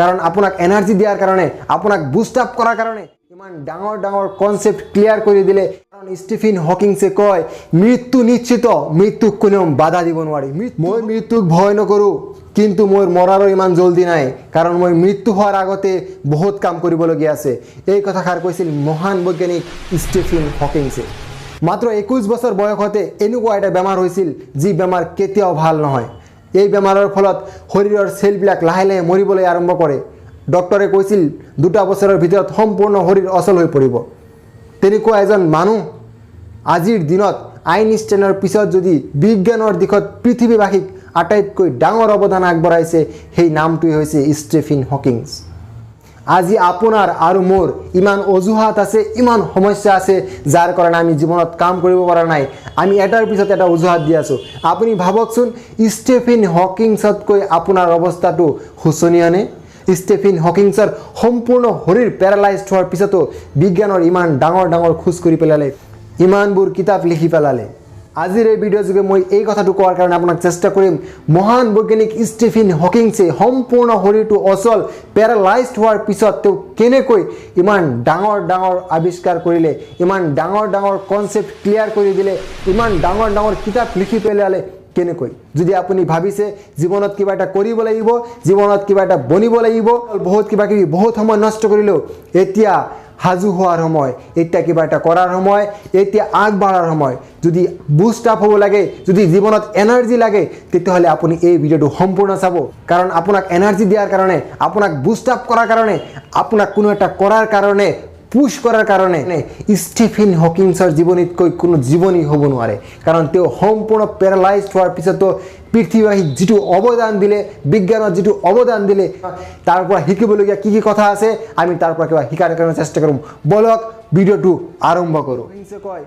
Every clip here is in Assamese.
কাৰণ আপোনাক এনাৰ্জি দিয়াৰ কাৰণে, আপোনাক বুষ্ট আপ কৰাৰ কাৰণে ইমান ডাঙৰ ডাঙৰ কনচেপ্ট ক্লিয়াৰ কৰি দিলে। কাৰণ ষ্টিফিন হকিংছে কয়, মৃত্যু নিশ্চিত, মৃত্যুক কোনেও বাধা দিব নোৱাৰি। মই মৃত্যুক ভয় নকৰোঁ, কিন্তু মোৰ মৰাৰো ইমান জলদি নাই, কাৰণ মই মৃত্যু হোৱাৰ আগতে বহুত কাম কৰিবলগীয়া আছে। এই কথাষাৰ কৈছিল মহান বৈজ্ঞানিক ষ্টিফিন হকিংছে। মাত্ৰ 21 বছৰ বয়সতে এনেকুৱা এটা বেমাৰ হৈছিল, যি বেমাৰ কেতিয়াও ভাল নহয়। এই বেমাৰৰ ফলত শৰীৰৰ চেলবিলাক লাহে লাহে মৰিবলৈ আৰম্ভ কৰে। ডক্টৰে কৈছিল, 2টা বছৰৰ ভিতৰত সম্পূৰ্ণ শৰীৰ অচল হৈ পৰিব। তেনেকুৱা এজন মানুহ আজিৰ দিনত আইনষ্টাইনৰ পিছত যদি বিজ্ঞানৰ দিশত পৃথিৱীবাসীক আটাইতকৈ ডাঙৰ অৱদান আগবঢ়াইছে, সেই নামটোৱে হৈছে ষ্টিফিন হকিংছ। আজি আপোনাৰ আৰু মোৰ ইমান অজুহাত আছে, ইমান সমস্যা আছে, যাৰ কাৰণে আমি জীৱনত কাম কৰিব পৰা নাই। আমি এটাৰ পিছত এটা অজুহাত দি আছোঁ। আপুনি ভাবকচোন, ষ্টিফিন হকিংছতকৈ আপোনাৰ অৱস্থাটো শোচনীয় নে? ষ্টিফিন হকিংছৰ সম্পূৰ্ণ শৰীৰ পেৰালাইজড হোৱাৰ পিছতো বিজ্ঞানৰ ইমান ডাঙৰ ডাঙৰ খোজ কৰি পেলালে, ইমানবোৰ কিতাপ লিখি পেলালে। আজিৰ এই ভিডিঅ' যোগে মই এই কথাটো কোৱাৰ কাৰণে আপোনাক চেষ্টা কৰিম, মহান বৈজ্ঞানিক ষ্টিফিন হকিংছে সম্পূৰ্ণ শৰীৰটো অচল, পেৰালাইজড হোৱাৰ পিছত তেওঁ কেনেকৈ ইমান ডাঙৰ ডাঙৰ আৱিষ্কাৰ কৰিলে, ইমান ডাঙৰ ডাঙৰ কনচেপ্ট ক্লিয়াৰ কৰি দিলে, ইমান ডাঙৰ ডাঙৰ কিতাপ লিখি পেলালে কেনেকৈ। যদি আপুনি ভাবিছে জীৱনত কিবা এটা কৰিব লাগিব, জীৱনত কিবা এটা বনিব লাগিব, বহুত কিবা কিবি বহুত সময় নষ্ট কৰিলেও এতিয়া সাজু হোৱাৰ সময়, এতিয়া কিবা এটা কৰাৰ সময়, এতিয়া আগবঢ়াৰ সময়। যদি বুষ্ট আপ হ'ব লাগে, যদি জীৱনত এনাৰ্জি লাগে, তেতিয়াহ'লে আপুনি এই ভিডিঅ'টো সম্পূৰ্ণ চাব। কাৰণ আপোনাক এনাৰ্জি দিয়াৰ কাৰণে, আপোনাক বুষ্ট আপ কৰাৰ কাৰণে, আপোনাক কোনো এটা কৰাৰ কাৰণে পুছ কৰাৰ কাৰণে ষ্টিফিন হকিংছৰ জীৱনীতকৈ কোনো জীৱনী হ'ব নোৱাৰে। কাৰণ তেওঁ সম্পূৰ্ণ পেৰালাইজড হোৱাৰ পিছতো পৃথিৱীবাসীক যিটো অৱদান দিলে, বিজ্ঞানত যিটো অৱদান দিলে, তাৰ পৰা শিকিবলগীয়া কি কি কথা আছে, আমি তাৰ পৰা কিবা শিকাৰ কাৰণে চেষ্টা কৰিম। ব'লক, ভিডিঅ'টো আৰম্ভ কৰোঁ। কয়,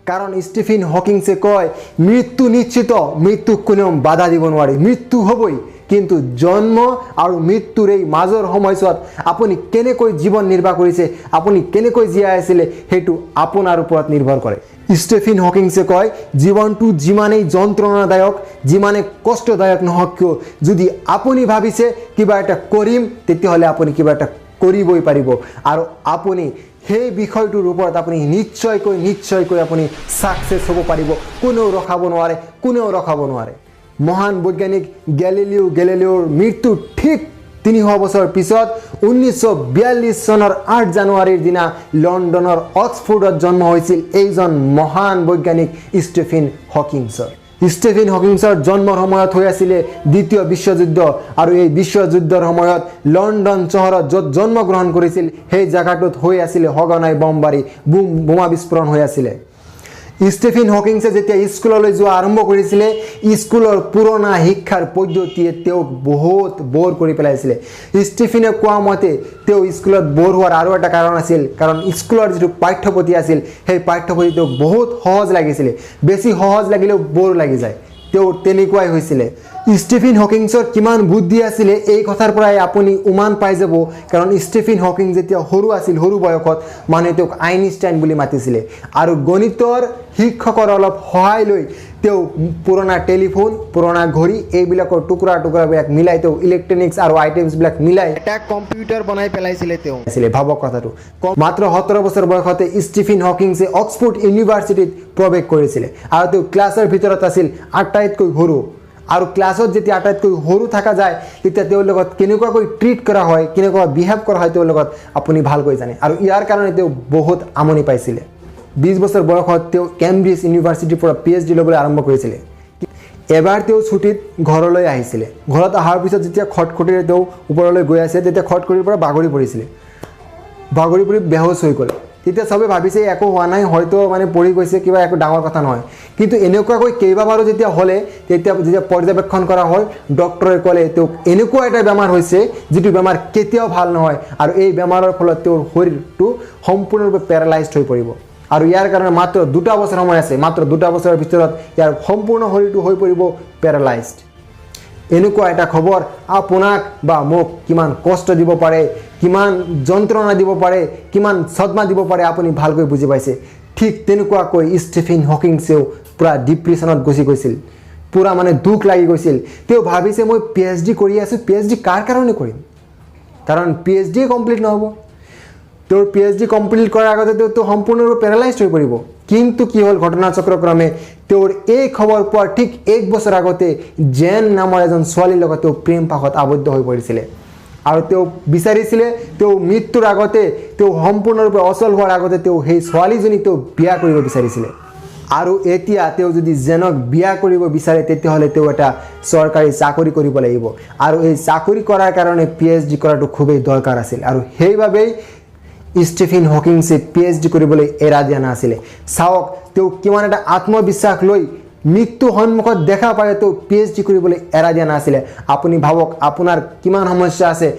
কাৰণ ষ্টিফিন হকিংছে কয়, মৃত্যু নিশ্চিত, মৃত্যুক কোনেও বাধা দিব নোৱাৰি। মৃত্যু হ'বই, কিন্তু জন্ম আৰু মৃত্যুৰ এই মাজৰ সময়ছোৱাত আপুনি কেনেকৈ জীৱন নিৰ্বাহ কৰিছে, আপুনি কেনেকৈ জীয়াই আছিলে, সেইটো আপোনাৰ ওপৰত নিৰ্ভৰ কৰে। ষ্টিফিন হকিংছে কয়, জীৱনটো যিমানেই যন্ত্ৰণাদায়ক, যিমানে কষ্টদায়ক নহওক কিয়, যদি আপুনি ভাবিছে কিবা এটা কৰিম, তেতিয়াহ'লে আপুনি কিবা এটা কৰিবই পাৰিব আৰু আপুনি সেই বিষয়টোৰ ওপৰত আপুনি নিশ্চয়কৈ নিশ্চয়কৈ আপুনি ছাকচেছ হ'ব পাৰিব। কোনেও ৰখাব নোৱাৰে, কোনেও ৰখাব নোৱাৰে। মহান বৈজ্ঞানিক গেলিলিও গেলিলিওৰ মৃত্যুৰ ঠিক 300 বছৰ পিছত 1942 চনৰ 8 জানুৱাৰীৰ দিনা লণ্ডনৰ অক্সফোৰ্ডত জন্ম হৈছিল এইজন মহান বৈজ্ঞানিক ষ্টিফিন হকিংছৰ। ষ্টিফিন হকিংছৰ জন্মৰ সময়ত হৈ আছিলে দ্বিতীয় বিশ্বযুদ্ধ আৰু এই বিশ্বযুদ্ধৰ সময়ত লণ্ডন চহৰত য'ত জন্মগ্ৰহণ কৰিছিল, সেই জেগাটোত হৈ আছিলে সঘনাই বমবাৰী, বোমা বিস্ফোৰণ হৈ আছিলে। ষ্টিফিন হকিংছে যেতিয়া স্কুললৈ যোৱা আৰম্ভ কৰিছিলে, স্কুলৰ পুৰণা শিক্ষাৰ পদ্ধতিয়ে তেওঁক বহুত ব'ৰ কৰি পেলাইছিলে। ষ্টিফিনে কোৱা মতে তেওঁ স্কুলত ব'ৰ হোৱাৰ আৰু এটা কাৰণ আছিল, কাৰণ স্কুলৰ যিটো পাঠ্যপুথি আছিল, সেই পাঠ্যপুথি তেওঁক বহুত সহজ লাগিছিলে। বেছি সহজ লাগিলেও ব'ৰ লাগি যায়, তেওঁৰ তেনেকুৱাই হৈছিলে। ষ্টিফিন হকিংছৰ কিমান বুদ্ধি আছিলে, এই কথাৰ পৰাই আপুনি উমান পাই যাব। কাৰণ ষ্টিফিন হকিং যেতিয়া সৰু আছিল, সৰু বয়সত মানুহে তেওঁক আইনষ্টাইন বুলি মাতিছিলে। আৰু গণিতৰ শিক্ষকৰ অলপ সহায় লৈ তেওঁ পুৰণা টেলিফোন, পুৰণা ঘড়ী, এইবিলাকৰ টুকুৰা টুকুৰাবিলাক মিলাই তেওঁ ইলেক্ট্ৰনিক্স আৰু আইটেমছবিলাক মিলাই এটা কম্পিউটাৰ বনাই পেলাইছিলে তেওঁ। আছিলে। ভাবক কথাটো, মাত্ৰ 17 বছৰ বয়সতে ষ্টিফিন হকিংছে অক্সফোৰ্ড ইউনিভাৰ্চিটিত প্ৰৱেশ কৰিছিলে আৰু তেওঁ ক্লাছৰ ভিতৰত আছিল আটাইতকৈ সৰু। আৰু ক্লাছত যেতিয়া আটাইতকৈ সৰু থকা যায়, তেতিয়া তেওঁৰ লগত কেনেকুৱাকৈ ট্ৰিট কৰা হয়, কেনেকুৱা বিহেভ কৰা হয় তেওঁৰ লগত, আপুনি ভালকৈ জানে। আৰু ইয়াৰ কাৰণে তেওঁ বহুত আমনি পাইছিলে। 20 বছৰ বয়সত তেওঁ কেম্ব্ৰিজ ইউনিভাৰ্চিটিৰ পৰা পিএইচডি ল'বলৈ আৰম্ভ কৰিছিলে। এবাৰ তেওঁ ছুটীত ঘৰলৈ আহিছিলে। ঘৰত অহাৰ পিছত যেতিয়া খটখটিৰে তেওঁ ওপৰলৈ গৈ আছে, তেতিয়া খটখটিৰ পৰা বাগৰি পৰিছিলে। বাগৰি পৰি বেহুচ হৈ গ'ল। তেতিয়া চবে ভাবিছে একো হোৱা নাই, হয়তো মানে পৰি গৈছে, কিবা একো ডাঙৰ কথা নহয়। কিন্তু এনেকুৱাকৈ কেইবাবাৰো যেতিয়া হ'লে, তেতিয়া যেতিয়া পৰ্যবেক্ষণ কৰা হ'ল, ডক্টৰে ক'লে তেওঁক এনেকুৱা এটা বেমাৰ হৈছে, যিটো বেমাৰ কেতিয়াও ভাল নহয় আৰু এই বেমাৰৰ ফলত তেওঁৰ শৰীৰটো সম্পূৰ্ণৰূপে পেৰালাইজড হৈ পৰিব আৰু ইয়াৰ কাৰণে মাত্ৰ 2টা বছৰ সময় আছে। মাত্ৰ 2টা বছৰৰ ভিতৰত ইয়াৰ সম্পূৰ্ণ শৰীৰটো হৈ পৰিব পেৰালাইজড। এনেকুৱা এটা খবৰ আপোনাক বা মোক কিমান কষ্ট দিব পাৰে, কিমান যন্ত্ৰণা দিব পাৰে, কিমান চদমা দিব পাৰে, আপুনি ভালকৈ বুজি পাইছে। ঠিক তেনেকুৱাকৈ ষ্টিফিন হকিংছেও পূৰা ডিপ্ৰেশ্যনত গুচি গৈছিল, পূৰা মানে দুখ লাগি গৈছিল। তেওঁ ভাবিছে, মই পিএইচডি কৰি আছোঁ, পিএইচডি কাৰ কাৰণে কৰিম? কাৰণ পিএইচডিয়ে কমপ্লিট নহ'ব। তেওঁৰ পিএইচডি কমপ্লিট কৰাৰ আগতে তেওঁতো সম্পূৰ্ণৰূপে পেৰালাইজড হৈ পৰিব। কিন্তু কি হ'ল, ঘটনাচক্ৰক্ৰমে তেওঁৰ এই খবৰ পোৱাৰ ঠিক এক বছৰ আগতে জেন নামৰ এজন ছোৱালীৰ লগত তেওঁ প্ৰেম পাশত আবদ্ধ হৈ পৰিছিলে আৰু তেওঁ বিচাৰিছিলে তেওঁ মৃত্যুৰ আগতে, তেওঁ সম্পূৰ্ণৰূপে অচল হোৱাৰ আগতে তেওঁ সেই ছোৱালীজনীক তেওঁ বিয়া কৰিব বিচাৰিছিলে। আৰু এতিয়া তেওঁ যদি জেনক বিয়া কৰিব বিচাৰে, তেতিয়াহ'লে তেওঁ এটা চৰকাৰী চাকৰি কৰিব লাগিব আৰু এই চাকৰি কৰাৰ কাৰণে পিএইচডি কৰাটো খুবেই দৰকাৰ আছিল আৰু সেইবাবেই ষ্টিফেন হকিংছে পিএইচডি কৰিবলৈ এৰা দিয়া নাছিলে। চাওক, তেওঁ কিমান এটা আত্মবিশ্বাস লৈ মৃত্যু সন্মুখত দেখা পাই তেওঁ পিএইচডি কৰিবলৈ এৰা দিয়া নাছিলে। আপুনি ভাবক, আপোনাৰ কিমান সমস্যা আছে,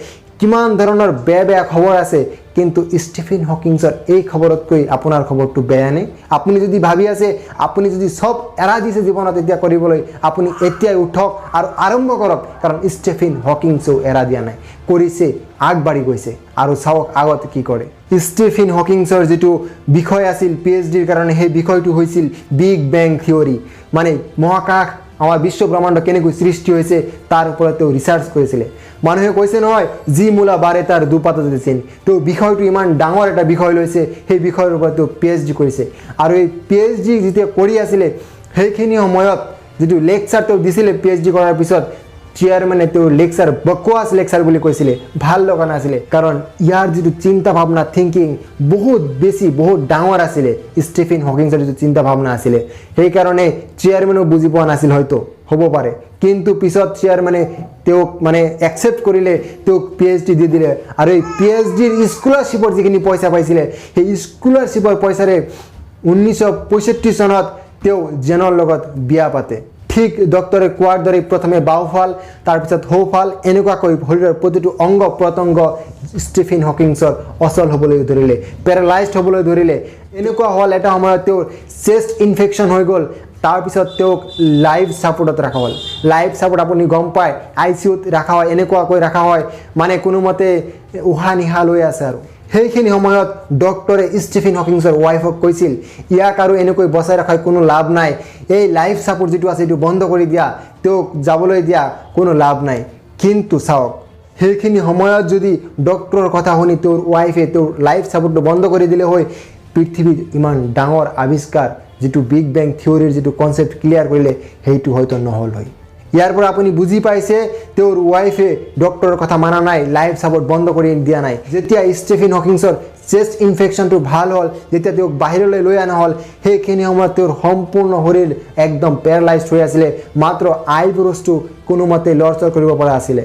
কিমান ধৰণৰ বেয়া বেয়া খবৰ আছে, কিন্তু ষ্টিফেন হকিংছৰ এই খবৰতকৈ আপোনাৰ খবৰটো বেয়া নে? আপুনি যদি ভাবি আছে, আপুনি যদি চব এৰা দিছে জীৱনত এতিয়া কৰিবলৈ, আপুনি এতিয়াই উঠক আৰু আৰম্ভ কৰক, কাৰণ ষ্টিফেন হকিংছেও এৰা দিয়া নাই, কৰিছে, আগবাঢ়ি গৈছে আৰু চাওক আগত কি কৰে। ষ্টিফেন হকিংছৰ যিটো বিষয় আছিল পিএইচডিৰ কাৰণে, সেই বিষয়টো হৈছিল বিগ বেং থিয়ৰী, মানে মহাকাশ, আমাৰ বিশ্ব ব্ৰহ্মাণ্ড কেনেকৈ সৃষ্টি হৈছে তাৰ ওপৰত তেওঁ ৰিচাৰ্চ কৰিছিলে। মানুহে কৈছে নহয়, যি মূলা বাৰে তাৰ দুপাততে চিন। তেওঁ বিষয়টো ইমান ডাঙৰ এটা বিষয় লৈছে, সেই বিষয়ৰ ওপৰত তেওঁ পিএইচডি কৰিছে। আৰু এই পিএইচডি যেতিয়া কৰি আছিলে, সেইখিনি সময়ত যিটো লেকচাৰ তেওঁ দিছিলে পিএইচডি কৰাৰ পিছত, চেয়াৰমেনে তেওঁৰ লেকচাৰ বকৱাছ লেকচাৰ বুলি কৈছিলে, ভাল লগা নাছিলে, কাৰণ ইয়াৰ যিটো চিন্তা ভাৱনা, থিংকিং বহুত বেছি, বহুত ডাঙৰ আছিলে ষ্টিফেন হকিংছৰ যিটো চিন্তা ভাৱনা আছিলে। সেইকাৰণে চেয়াৰমেনো বুজি পোৱা নাছিল, হয়তো হ'ব পাৰে। কিন্তু পিছত চেয়াৰমেনে তেওঁক মানে একচেপ্ট কৰিলে, তেওঁক পিএইচডি দি দিলে। আৰু এই পিএইচডিৰ স্কলাৰশ্বিপৰ যিখিনি পইচা পাইছিলে, সেই স্কলাৰশ্বিপৰ পইচাৰে 1965 চনত তেওঁ জেনৰ লগত বিয়া পাতে। ঠিক ডক্টৰে কোৱাৰ দৰে প্ৰথমে বাওঁফাল, তাৰপিছত সোঁফাল, এনেকুৱাকৈ শৰীৰৰ প্ৰতিটো অংগ প্ৰত্যংগ ষ্টিফেন হকিংছৰ অচল হ'বলৈ ধৰিলে, পেৰালাইজড হ'বলৈ ধৰিলে। এনেকুৱা হ'ল, এটা সময়ত তেওঁৰ চেষ্ট ইনফেকশ্যন হৈ গ'ল। তাৰপিছত তেওঁক লাইফ ছাপোৰ্টত ৰখা হ'ল। লাইফ ছাপোৰ্ট আপুনি গম পায়, আইচিইউত ৰখা হয়, এনেকুৱাকৈ ৰখা হয়, মানে কোনোমতে উশাহ নিশাহ লৈ আছে। আৰু সেইখিনি সময়ত ডক্টৰে ষ্টিফেন হকিংছৰ ৱাইফক কৈছিল, ইয়াক আৰু এনেকৈ বচাই ৰখাৰ কোনো লাভ নাই, এই লাইফ ছাপোৰ্ট যিটো আছে এইটো বন্ধ কৰি দিয়া, তেওঁক যাবলৈ দিয়া, কোনো লাভ নাই। কিন্তু চাওক, সেইখিনি সময়ত যদি ডক্টৰৰ কথা শুনি তেওঁৰ ৱাইফে তেওঁৰ লাইফ ছাপোৰ্টটো বন্ধ কৰি দিলে হয়, পৃথিৱীত ইমান ডাঙৰ আৱিষ্কাৰ, যিটো বিগ বেং থিয়ৰীৰ যিটো কনচেপ্ট ক্লিয়াৰ কৰিলে, সেইটো হয়তো নহ'ল হয়। ইয়াৰ পৰা আপুনি বুজি পাইছে, তেওঁৰ ৱাইফে ডক্টৰৰ কথা মানা নাই, লাইফ ছাপোৰ্ট বন্ধ কৰি দিয়া নাই। যেতিয়া ষ্টিফেন হকিংছৰ চেষ্ট ইনফেকশ্যনটো ভাল হ'ল, যেতিয়া তেওঁক বাহিৰলৈ লৈ অনা হ'ল, সেইখিনি সময়ত তেওঁৰ সম্পূৰ্ণ শৰীৰ একদম পেৰালাইজড হৈ আছিলে, মাত্ৰ আইব্ৰ'জটো কোনোমতে লৰচৰ কৰিব পৰা আছিলে।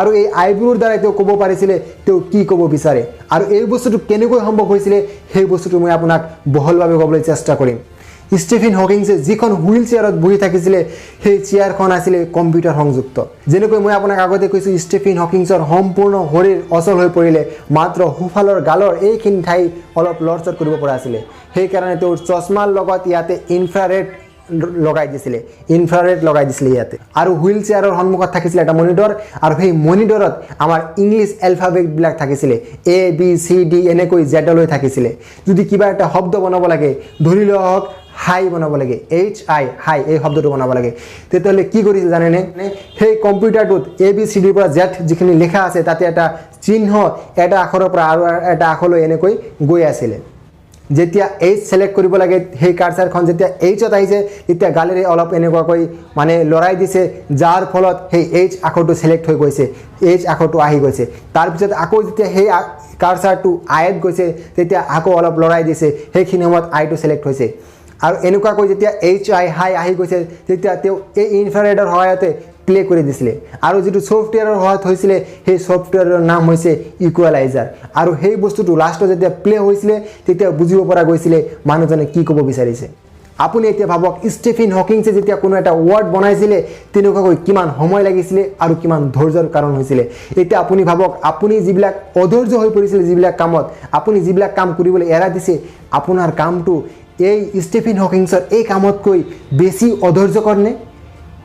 আৰু এই আইব্ৰোৰ দ্বাৰাই তেওঁ ক'ব পাৰিছিলে তেওঁ কি ক'ব বিচাৰে। আৰু এই বস্তুটো কেনেকৈ সম্ভৱ হৈছিলে, সেই বস্তুটো মই আপোনাক বহলভাৱে ক'বলৈ চেষ্টা কৰিম। ষ্টিফেন হকিংছে যিখন হুইল চেয়াৰত বহি থাকিছিলে, সেই চেয়াৰখন আছিলে কম্পিউটাৰ সংযুক্ত। যেনেকৈ মই আপোনাক আগতে কৈছোঁ, ষ্টিফেন হকিংছৰ সম্পূৰ্ণ শৰীৰ অচল হৈ পৰিলে, মাত্ৰ সোঁফালৰ গালৰ এইখিনি ঠাই অলপ লৰচৰ কৰিব পৰা আছিলে। সেইকাৰণে তেওঁৰ চশমাৰ লগত ইয়াতে ইনফ্ৰাৰেড লগাই দিছিলে, ইনফ্ৰাৰেড লগাই দিছিলে ইয়াতে। আৰু হুইল চেয়াৰৰ সন্মুখত থাকিছিলে এটা মনিটৰ আৰু সেই মনিটৰত আমাৰ ইংলিছ এলফাবেটবিলাক থাকিছিলে, এ বি চি ডি এনেকৈ জেডলৈ থাকিছিলে। যদি কিবা এটা শব্দ বনাব লাগে, ধৰি লোৱা হওক হাই বনাব লাগে, এইচ আই হাই এই শব্দটো বনাব লাগে, তেতিয়াহ'লে কি কৰিছিল জানেনে? সেই কম্পিউটাৰটোত এ বি চি ডিৰ পৰা জেড যিখিনি লিখা আছে, তাতে এটা চিহ্ন এটা আখৰৰ পৰা আৰু এটা আখৰলৈ এনেকৈ গৈ আছিলে। যেতিয়া এইচ ছিলেক্ট কৰিব লাগে, সেই কাৰ্চাৰখন যেতিয়া এইচত আহিছে, তেতিয়া গালেৰে অলপ এনেকুৱাকৈ মানে লৰাই দিছে, যাৰ ফলত সেই এইচ আখৰটো ছিলেক্ট হৈ গৈছে, এইচ আখৰটো আহি গৈছে। তাৰপিছত আকৌ যেতিয়া সেই কাৰ্চাৰটো আইত গৈছে, তেতিয়া আকৌ অলপ লৰাই দিছে, সেইখিনি সময়ত আইটো ছিলেক্ট হৈছে। আৰু এনেকুৱাকৈ যেতিয়া এইচ আই হাই আহি গৈছে, তেতিয়া তেওঁ এই ইনফ্ৰাৰেডৰ সহায়তে প্লে কৰি দিছিলে। আৰু যিটো ছফ্টৱেৰৰ সহায়ত হৈছিলে, সেই ছফ্টৱেৰৰ নাম হৈছে ইকুৱেলাইজাৰ। আৰু সেই বস্তুটো লাষ্টত যেতিয়া প্লে হৈছিলে, তেতিয়া বুজিব পৰা গৈছিলে মানুহজনে কি ক'ব বিচাৰিছে। আপুনি এতিয়া ভাবক, ষ্টিফেন হকিংছে যেতিয়া কোনো এটা ৱৰ্ড বনাইছিলে, তেনেকুৱাকৈ কিমান সময় লাগিছিলে আৰু কিমান ধৈৰ্যৰ কাৰণ হৈছিলে। এতিয়া আপুনি ভাবক, আপুনি যিবিলাক অধৈৰ্য হৈ পৰিছিলে, যিবিলাক কামত আপুনি যিবিলাক কাম কৰিবলৈ এৰা দিছে, আপোনাৰ কামটো এই ষ্টিফেন হকিংছৰ এই কামতকৈ বেছি অধৈৰ্যকৰ নে,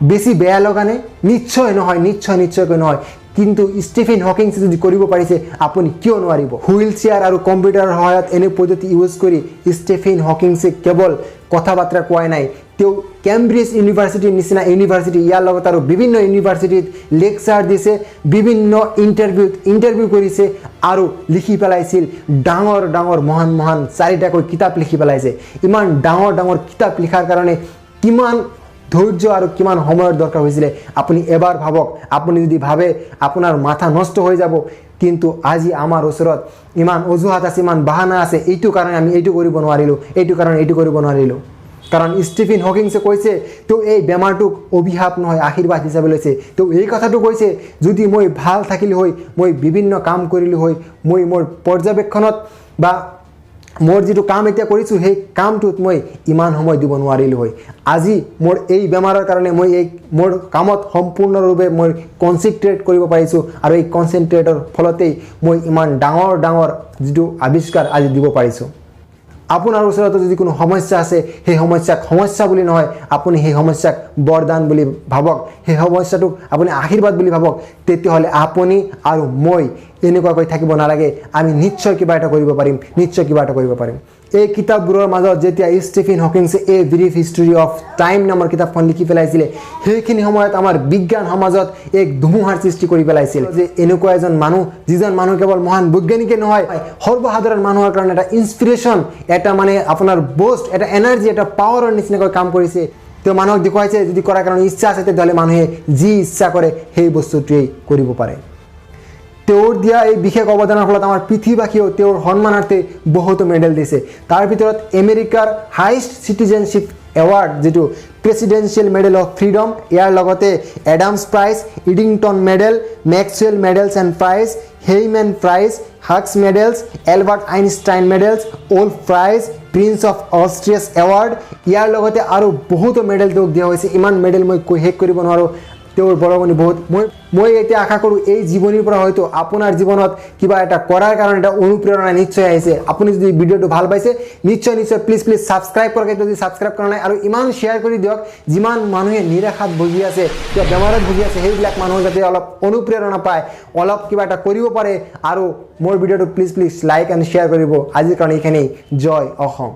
বেছি বেয়া লগা নে? নিশ্চয় নহয়, নিশ্চয় নিশ্চয়কৈ নহয়। কিন্তু ষ্টিফেন হকিংছে যদি কৰিব পাৰিছে, আপুনি কিয় নোৱাৰিব? হুইল চেয়াৰ আৰু কম্পিউটাৰৰ সহায়ত এনে পদ্ধতি ইউজ কৰি ষ্টিফেন হকিংছে কেৱল কথা বাৰ্তা কোৱাই নাই, তেওঁ কেম্ব্ৰিজ ইউনিভাৰ্চিটিৰ নিচিনা ইউনিভাৰ্চিটি, ইয়াৰ লগত আৰু বিভিন্ন ইউনিভাৰ্চিটিত লেকচাৰ দিছে, বিভিন্ন ইণ্টাৰভিউত ইণ্টাৰভিউ কৰিছে আৰু লিখি পেলাইছিল ডাঙৰ ডাঙৰ মহান মহান চাৰিটাকৈ কিতাপ লিখি পেলাইছে। ইমান ডাঙৰ ডাঙৰ কিতাপ লিখাৰ কাৰণে কিমান ধৈৰ্য আৰু কিমান সময়ৰ দৰকাৰ হৈছিলে আপুনি এবাৰ ভাবক। আপুনি যদি ভাবে আপোনাৰ মাথা নষ্ট হৈ যাব। কিন্তু আজি আমাৰ ওচৰত ইমান অজুহাত আছে, ইমান বাহানা আছে, এইটো কাৰণে আমি এইটো কৰিব নোৱাৰিলোঁ, এইটো কাৰণে এইটো কৰিব নোৱাৰিলোঁ। কাৰণ ষ্টিফেন হকিংছে কৈছে তেওঁ এই বেমাৰটোক অভিশাপ নহয় আশীৰ্বাদ হিচাপে লৈছে। তেওঁ এই কথাটো কৈছে, যদি মই ভাল থাকিলোঁ হয়, মই বিভিন্ন কাম কৰিলোঁ হয়, মই মোৰ পৰ্যবেক্ষণত বা মোৰ যিটো কাম এতিয়া কৰিছোঁ সেই কামটোত মই ইমান সময় দিব নোৱাৰিলোঁ হয়। আজি মোৰ এই বেমাৰৰ কাৰণে মই এই মোৰ কামত সম্পূৰ্ণৰূপে মই কনচেনট্ৰেট কৰিব পাৰিছোঁ আৰু এই কনচেনট্ৰেটৰ ফলতেই মই ইমান ডাঙৰ ডাঙৰ যিটো আৱিষ্কাৰ আজি দিব পাৰিছোঁ। আপোনাৰ ওচৰতো যদি কোনো সমস্যা আছে, সেই সমস্যাক সমস্যা বুলি নহয়, আপুনি সেই সমস্যাক বৰদান বুলি ভাবক, সেই সমস্যাটোক আপুনি আশীৰ্বাদ বুলি ভাবক। তেতিয়াহ'লে আপুনি আৰু মই এনেকুৱাকৈ থাকিব নালাগে, আমি নিশ্চয় কিবা এটা কৰিব পাৰিম, নিশ্চয় কিবা এটা কৰিব পাৰিম। এই কিতাপবোৰৰ মাজত যেতিয়া Stephen হকিংছে A Brief History of Time নামৰ কিতাপখন লিখি পেলাইছিলে, সেইখিনি সময়ত আমাৰ বিজ্ঞান সমাজত এক ধুমুহাৰ সৃষ্টি কৰি পেলাইছিল যে এনেকুৱা এজন মানুহ, যিজন মানুহ কেৱল মহান বৈজ্ঞানিকে নহয়, সৰ্বসাধাৰণ মানুহৰ কাৰণে এটা ইনস্পিৰেশ্যন, এটা মানে আপোনাৰ বুষ্ট, এটা এনাৰ্জি, এটা পাৱাৰৰ নিচিনাকৈ কাম কৰিছে। তেওঁ মানুহক দেখুৱাইছে যদি কৰাৰ কাৰণে ইচ্ছা আছে তেতিয়াহ'লে মানুহে যি ইচ্ছা কৰে সেই বস্তুটোৱেই কৰিব পাৰে। তেওঁৰ দিয়া এই বিশেষ অৱদানৰ ফলত আমাৰ পৃথিৱীবাসীয়েও তেওঁৰ সন্মানাৰ্থে বহুতো মেডেল দিছে। তাৰ ভিতৰত আমেৰিকাৰ হাইষ্ট চিটিজেনশ্বিপ এৱাৰ্ড যিটো প্ৰেচিডেঞ্চিয়েল মেডেল অফ ফ্ৰীডম, ইয়াৰ লগতে Adams Prize, Eddington Medal, Maxwell Medals and Prize, Heimann Prize, Hughes Medals, Albert Einstein Medals, Wolf Prize, Prince of Asturias Award, ইয়াৰ লগতে আৰু বহুতো মেডেল তেওঁক দিয়া হৈছে। ইমান মেডেল মই কৈ শেষ কৰিব নোৱাৰোঁ, তেওঁৰ বৰঙণি বহুত। মই এতিয়া আশা কৰোঁ এই জীৱনীৰ পৰা হয়তো আপোনাৰ জীৱনত কিবা এটা কৰাৰ কাৰণে এটা অনুপ্ৰেৰণা নিশ্চয় আহিছে। আপুনি যদি ভিডিঅ'টো ভাল পাইছে নিশ্চয় নিশ্চয় প্লিজ প্লিজ ছাবস্ক্ৰাইব কৰক, এইটো যদি ছাবস্ক্ৰাইব কৰা নাই, আৰু ইমান শ্বেয়াৰ কৰি দিয়ক যিমান মানুহে নিৰাশাত ভুগি আছে, কিবা বেমাৰত ভুগি আছে, সেইবিলাক মানুহ যাতে অলপ অনুপ্ৰেৰণা পায়, অলপ কিবা এটা কৰিব পাৰে। আৰু মোৰ ভিডিঅ'টো please please like and share কৰিব। আজিৰ কাৰণে এইখিনিয়েই। জয় অসম।